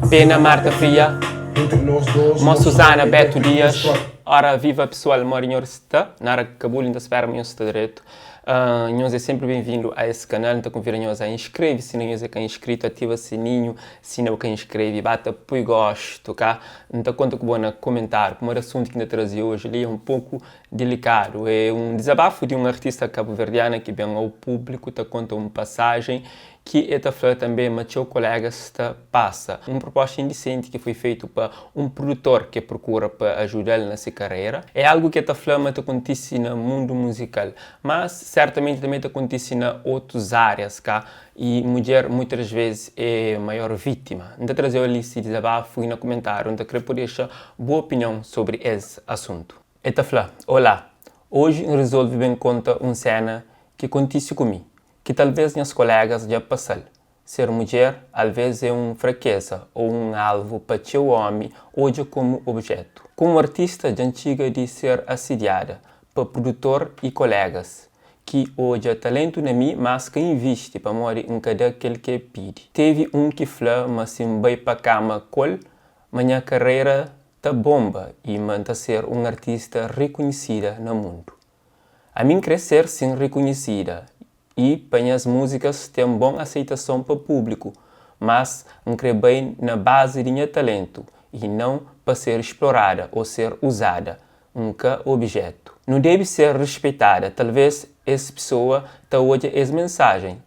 Pena Marta Fria, Mo Suzana Beto Dias. Ora viva pessoal, modi nhor sta? Na ra Kabul, nta spera ma nhos sta dretu. Nhos é sempri ben-vindu a es kanal. Nta konvida nhos a inskreve si na nhos é ka inscrito, ativa sininhu si na bu ka inskreve, ba ta pui gostu ka. Nta konta ku bo na komentáriu, pamodi asuntu ki nta traze oji li é un poku dilikadu. É un dizabafu di un artista kabuverdiana ki ben ao públiku ta konta un pasajen ki e ta fla tanbe ma txeu kolégas ta pasa. Un proposta indisenti ki foi feitu pa un prudutor ki e prokura pa ajuda-l na se karera. É algu ki e ta fla ma ta kontise na mundu muzikal, mas sertamenti tanbe ta kontise na otus árias, ka? I mudjer muitas das vezes é maior vítima. N ta traze-u li si dizabafu i na kumentáriu N ta kre po dexa bu opinion sobri es asuntu. E ta fla, Olá! Oji N rizolve ben konta un séna ki kontise ku mi, ki talvês nhas kolégas dja pasa-l. Ser mudjer alvês é un frakéza ô un alvu pa txeu ómi odja komu obijétu. Komu artista dja N txiga di ser asidiada pa prudutor i kolégas ki odja talentu na mi mas ka invisti pamodi N ka da kel ki e pidi. Tevi un ki fla ma si N bai pa kama ku el ma nha karera ta bonba i ma N ta ser un artista rikunhisida na mundu. Ami N kre ser sin rikunhisida i pa nhas múzikas ten bon aseitason pa públiku, mas N kre bai na bazi di nha talentu i nãu pa ser explorada ô ser uzada. N ka obijétu. Nu debe ser rispeitada. Talvês es pesoa ta odja es mensajen.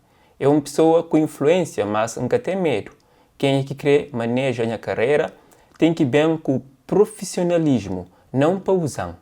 É un pesoa ku influénsia, mas N ka ten medu. Kenha ki kre maneja nha karera ten ki ben ku profisionalismu, nãu pa uza-m.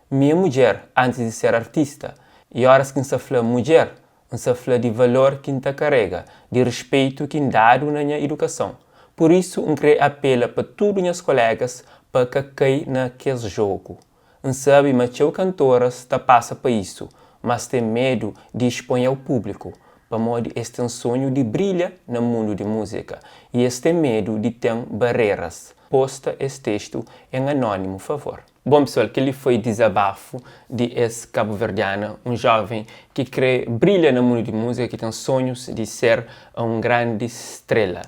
Mi é mudjer antis di ser artista i óras ki N sta fla mudjer, N sta fla di valor ki N ta karega, di rispeitu ki N dadu na nha idukason. Pur isu N kre apela pa tudu nhas kolégas pa ka kai na kes jogu. N sabe ma txeu kantoras ta pasa pa isu, mas ten medu di exponha ao públiku, pamodi es ten sonhu di brilha na mundu di múzika i es ten medu di ten bareras. Posta es testu en anónimu, favor. Bon pesoal, kel-li foi dizabafu di es kabuverdiana, un joven ki kre brilha na mundu di múzika, ki ten sonhus di ser un grandi strela.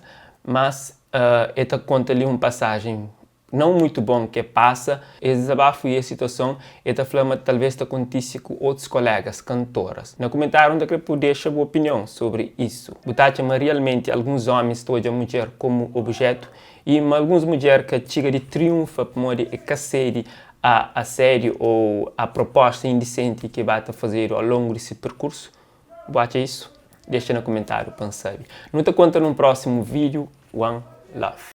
Mas e ta konta li un pasajen nãu muitu bon ki e pasa. Es dizabafu i es situason e ta fla ma talvês ta kontise ku otus kolégas kantoras. Na kumentáriu N ta kre pa bu dexa bu opinion sobri isu. Bu ta atxa ma rialmenti alguns ómis ta odja mudjer komu obijétu I ma alguns mudjer ka txiga di triunfa pamodi e ka sedi a asédiu ô a proposta indisenti ki ba ta fazedu au longu di si perkursu. Bu atxa isu? Dexa na kumentáriu pa N sabe. Nu ta konta nun prósimu vídiu. One love.